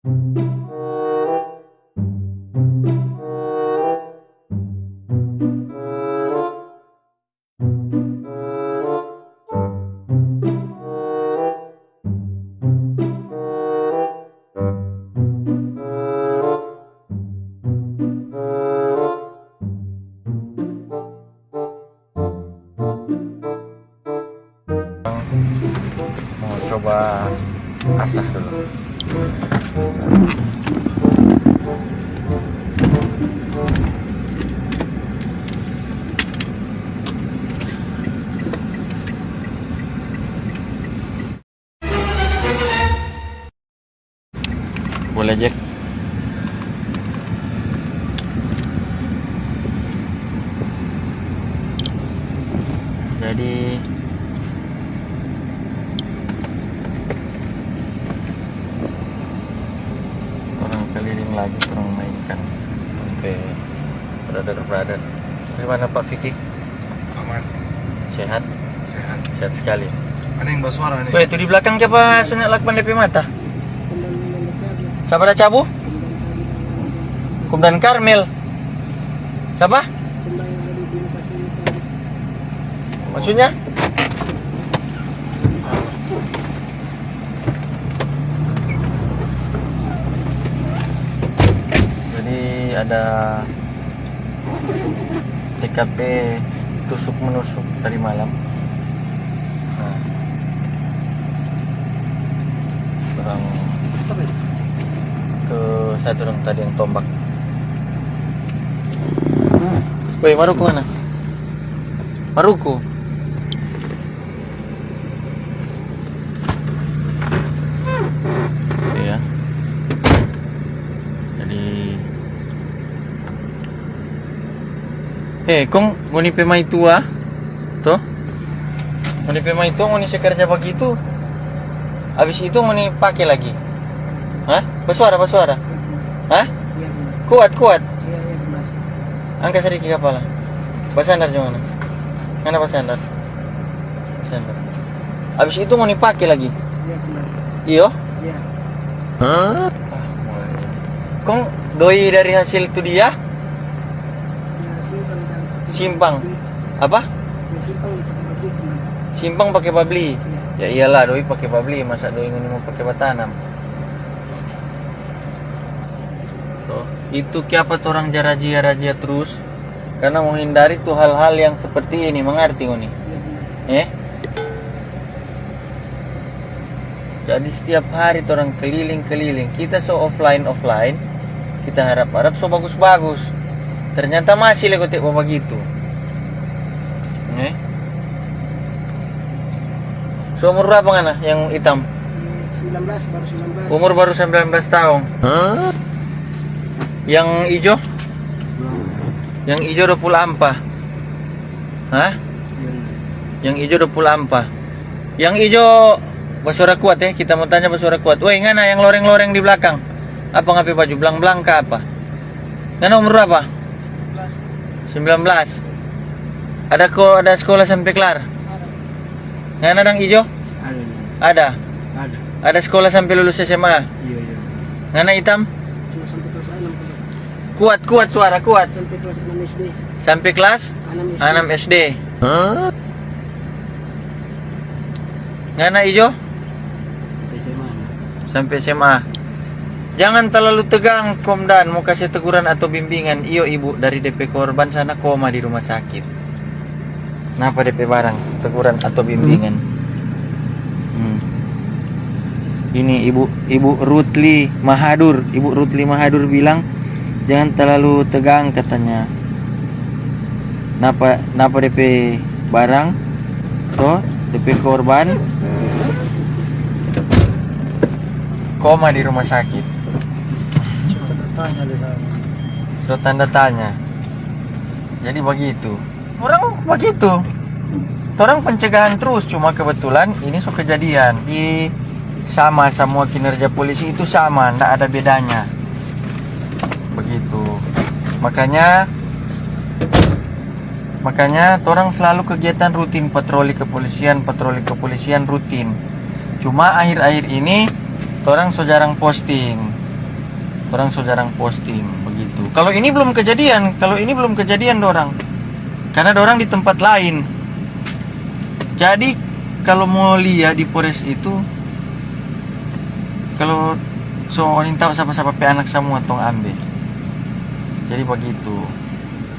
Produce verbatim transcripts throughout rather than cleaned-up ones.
Mau coba asah dulu. Boleh, Jack. Jadi, orang keliling lagi, orang mainkan. Oke, brother-brother. Bagaimana, Pak Fikri? Aman. Sehat? Sehat. Sehat sekali. Ada yang bersuara nih. Weh, itu di belakang siapa Sunak Lakban depe mata? Sabada Cabu? Kumdan Karmel. Sapa? Maksudnya? Jadi ada T K P tusuk menusuk tadi malam. Nah, orang ke satu orang tadi yang tombak. Woi, Maruku mana? Maruku. Iya. Jadi, eh, kong ngoni pe maitua, to? Ngoni pe maitua ngoni se kerja bagitu, abis itu ngoni pake lagi. Hah? Basuara, basuara. Hah? Kuat, kuat. Angka sadiki kapala. Basandar jo ngana. Ngana basandar. Sandal. Abis itu ngoni pake lagi? Iya, benar. Iyo? Iya. Hah? Ah, mulai. Kong doi dari hasil tu dia? Ya, simpang dan simpang. Apa? Ya, simpang pake pabrik, benar. Simpang pake pabrik? Iya. Ya iyalah, doi pake pabrik, masa doi ngoni mo pake batanam? Toh, itu kiapa torang ja razia-razia trus? Karena menghindari tu hal-hal yang seperti ini, mengerti ngoni? Iya, benar. Eh? Jadi setiap hari torang keliling-keliling, kita so offline-offline, kita harap-harap so bagus-bagus. Ternyata masih lei kote bagitu. Eh? So umur berapa ngana yang hitam? Sembilan belas, baru sembilan belas. Umur baru sembilan belas tahun. Hah? Yang ijo? Belum. Yang ijo dua puluh ampa. Hah? Iya. Yang ijo dua puluh ampa. Yang ijo basuara kuat, eh, kita mo tanya basuara kuat. Woi, ngana yang loreng-loreng di belakang. Apa ngana pe baju blang-blang ka apa? Ngana umur berapa? Sembilan belas. Ada ko, ada sekolah sampe klar? Ngana dang ijo? Ada. Ada? Ada. Ada sekolah sampe lulus S M A? Iya, iya. Ngana itam? Cuma sampe kelas enam. Kuat, kuat, suara kuat. Sampe kelas enam S D. Sampe kelas? Enam S D. Enam S D. Hah? Ngana ijo? Sampe S M A. Sampe S M A. Jangan terlalu tegang, Komandan, mo kase teguran atau bimbingan. Iyo, Ibu, dari depe korban sana koma di rumah sakit. Napa depe barang? Teguran atau bimbingan? Hmm. Ini Ibu, Ibu Rutli Mahadur. Ibu Rutli Mahadur bilang, "Jangan terlalu tegang," katanya. Napa, napa depe barang? Toh, depe korban koma di rumah sakit. So tanda tanya. Jadi bagitu. Orang bagitu. Torang pencegahan trus, cuma kebetulan ini so kejadian. Di sama, samua kinerja polisi itu sama, ndak ada bedanya. Begitu. Makanya, makanya torang selalu kegiatan rutin, patroli kepolisian, patroli kepolisian rutin. Cuma akhir-akhir ini torang so jarang posting. Orang so jarang posting begitu. Kalau ini belum kejadian, kalau ini belum kejadian dorang. Karena dorang di tempat lain. Jadi, kalau mau lia di Polres itu, kalau so nintau sapa-sapa pe anak samua tong ambe. Jadi begitu.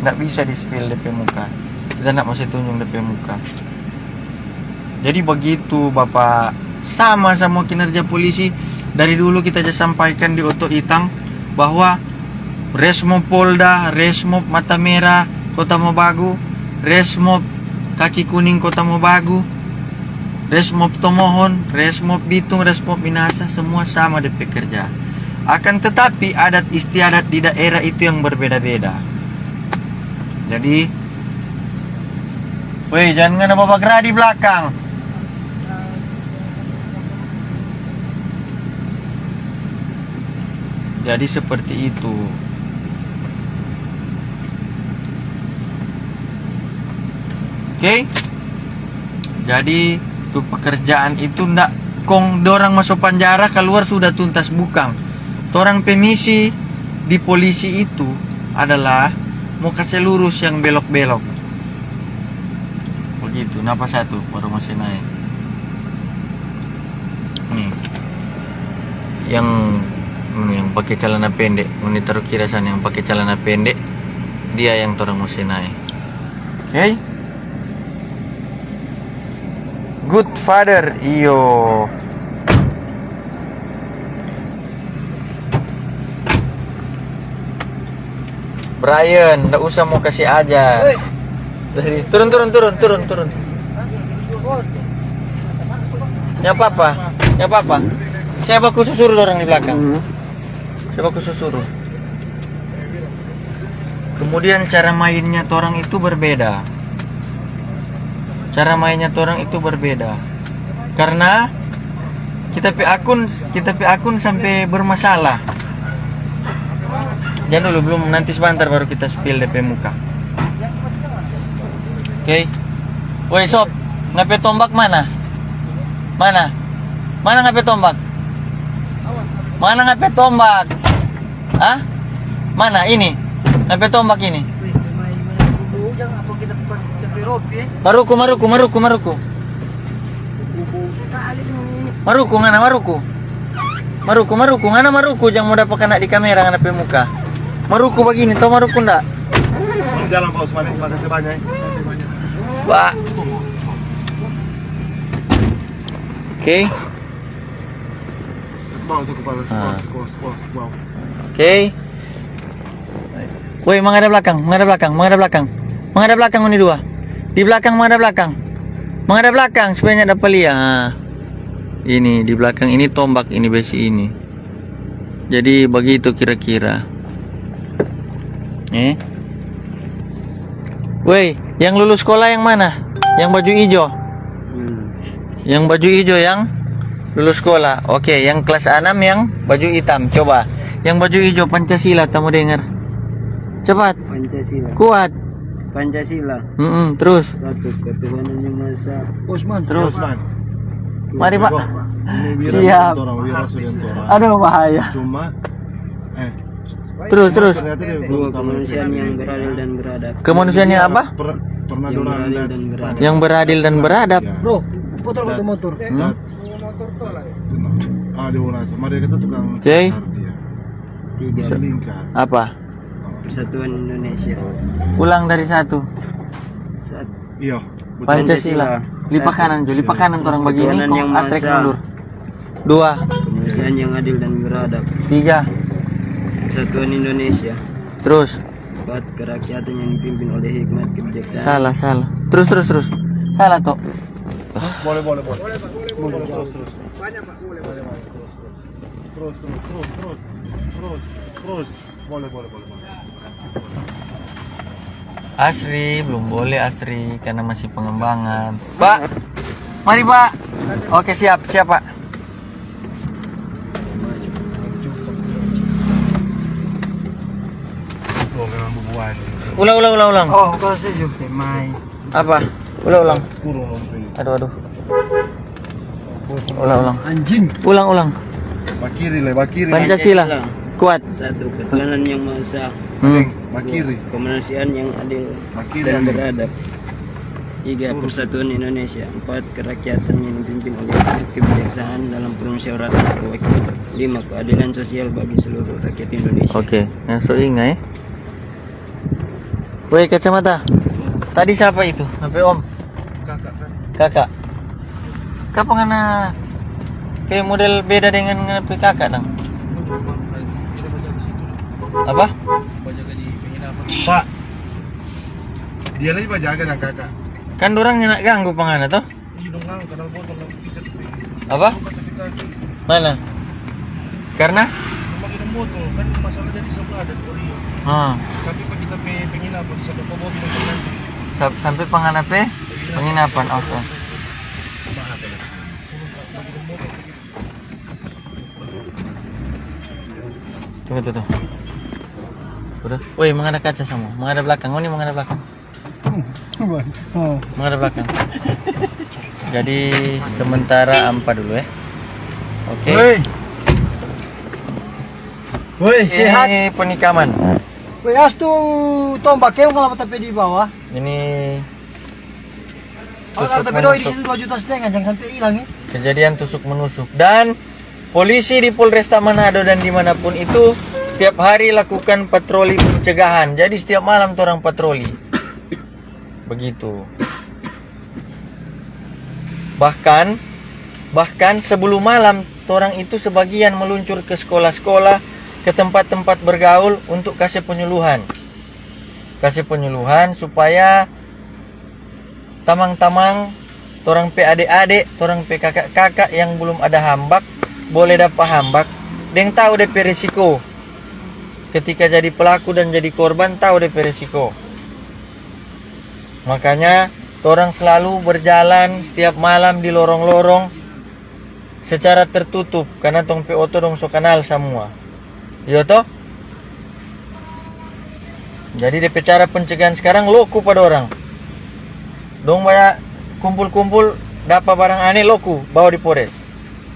Ndak bisa di-spill de pe muka. Kita ndak mau se tunjung de pe muka. Jadi begitu, Bapak. Sama samua kinerja polisi. Dari dulu kita ja sampaikan di Oto Itang bahwa Resmob Polda, Resmob Matamera, Kota Mobagu, Resmob Kaki Kuning, Kota Mobagu, Resmob Tomohon, Resmob Bitung, Resmob Minahasa, semua sama de pe kerja. Akan tetapi, adat istiadat di daerah itu yang berbeda-beda. Jadi, weh, jangan ngana babagra di belakang. Jadi seperti itu. Oke? Jadi tu pekerjaan itu ndak kong dorang maso panjara kaluar sudah tuntas, bukang. Torang pe misi di polisi itu adalah mo kase lurus yang belok-belok. Begitu, napa satu baru masih naik. Nih. Yang, yang pake calana pende, ngoni taru kira sana yang pake calana pende, dia yang torang musti nae. Oke? Good father, iyo. Brian, ndak usah mau kasih ajar. Turun, turun, turun, turun, turun. Nggak apa-apa, nggak apa-apa. Saya baku susur orang di belakang. Saya baku susur. Kemudian cara mainnya torang itu berbeda. Cara mainnya torang itu berbeda. Karena kita pe akun, kita pe akun sampe bermasalah. Jangan dulu, belum, nanti sebentar baru kita spill de pe muka. Oke. Woi, sob, ngana pe tombak mana? Mana? Mana ngana pe tombak? Mana ngana pe tombak? Hah? Mana ini? Ngana pe tombak ini? Maruku, maruku, maruku, maruku. Maruku, ngana maruku. Maruku, maruku, ngana maruku, jang mo dapa kana di kamera ngana pe muka. Maruku bagini, to maruku nda? Jalan, Pak Usman, makasih banyak. Pak. Oke. Bawah tu kepala, ah. Bawah, bawah, bawah, bawah. Oke. Woi, menghadap belakang, menghadap belakang, menghadap belakang. Menghadap belakang ngoni dua. Di belakang, menghadap belakang. Menghadap belakang supaya nyanda dapa lia. Ah. Ini di belakang ini tombak, ini besi ini. Jadi begitu kira-kira. Eh? Woi, yang lulus sekolah yang mana? Yang baju ijo? Hmm. Yang baju ijo yang lulus sekolah. Oke, yang kelas enam yang baju hitam. Coba. Yang baju ijo Pancasila, tamu dengar. Cepat. Pancasila. Kuat. Pancasila. Mm-mm, terus. Satu, ketuhanan yang maha esa. Usman. Terus. Usman. Mari, Pak. Ini wira. Siap. Sulianto, wira Sulianto. Aduh, bahaya. Cuma, eh, terus, terus. Ternyata dia belum tamat. Dua, kemanusiaan yang beradil dan beradab. Kemanusiaan yang apa? Per-, pernah. Yang beradil dan beradab. Yang beradil dan beradab. Ya. Bro, foto motor. Hmm? Ah, dia orang sama dia kata tukang. Oke. Car dia. Tiga. Selingkar. Apa? Persatuan Indonesia. Ulang dari satu. Sat-, iya, betul. Pancasila. Pancasila. Lipat kanan, Jo. Lipat kanan, torang bagini, ketuhanan kong yang maha esa. Atrek mundur. Dua. Kemanusiaan yang adil dan beradab. Tiga. Persatuan Indonesia. Terus. Empat, kerakyatan yang dipimpin oleh hikmat kebijaksanaan. Salah, salah. Terus, terus, terus. Salah, toh. Boleh, boleh, boleh. Boleh, Pak, boleh, boleh. Boleh, terus, terus. Banyak, Pak, boleh, boleh. Terus, terus, terus, terus, terus, terus, terus. Boleh, boleh, boleh, boleh. Asri, belum boleh, Asri, karena masih pengembangan. Pak, mari, Pak. Oke, siap, siap, Pak. Oh, memang bebuan. Ulang, ulang, ulang, ulang. Oh, kau sejuk, mai. Apa? Ulang, ulang. Kurung dong, Pri. Aduh, aduh. Ulang, ulang. Anjing. Ulang, ulang. Bakiri le, bakiri. Pancasila. Kuat. Satu, ketuhanan yang Maha Esa. Hmm. Makiri. Kemanusiaan yang adil dan beradab. Tiga, persatuan Indonesia. Empat, kerakyatan yang dipimpin oleh kebijaksanaan dalam permusyawaratan perwakilan. Lima, keadilan sosial bagi seluruh rakyat Indonesia. Oke, yang so inga, eh. Woi, kacamata. Tadi siapa itu? Apa, Om? Kakak, kan? Kakak. Kapa ngana pe model beda dengan ngana pe kakak, dang? Apa? Pak, dia lagi bajaga dang, kakak. Kan dorang nyanda ganggu pa ngana, to? Iya dong, Kang, kenal botol, Kang. Apa? Mana? Karena? Cuma kita botol, kan masalah dari sebelah ada koridor. Ah. Tapi pa kita pe penginapan, di satu kobo bilang kan. Sa-, sampai pa ngana pe penginapan, oke. Tuh, tuh, tuh. Udah. Woi, mangada kaca sama. Mangada belakang. Oh, ini mangada belakang. Oh. Mangada belakang. Jadi, sementara ampa dulu, eh. Oke. Woi. Woi, sehat. Ini penikaman. Woi, astu tombak, kau kalau tapi di bawah. Ini Kalau tusuk tapi doi di menusuk. Situ dua juta setengah, jangan sampai hilang, ya. Kejadian tusuk menusuk. Dan polisi di Polresta Manado dan dimanapun itu setiap hari lakukan patroli pencegahan. Jadi setiap malam torang patroli. Begitu. Bahkan, bahkan sebelum malam, torang itu sebagian meluncur ke sekolah-sekolah, ke tempat-tempat bergaul untuk kasih penyuluhan. Kasih penyuluhan supaya tamang-tamang, torang pe ade-ade, torang pe kaka-kaka yang belum ada hambak, boleh dapa hambak, deng tau de pe resiko. Ketika jadi pelaku dan jadi korban, tau de pe resiko. Makanya, torang selalu berjalan setiap malam di lorong-lorong secara tertutup, karena tong pe oto dong so kanal samua. Iyo to? Jadi, de pe cara pencegahan skarang, loku pa dorang. Dong baya kumpul-kumpul, dapa barang aneh, loku, bawa di Polres.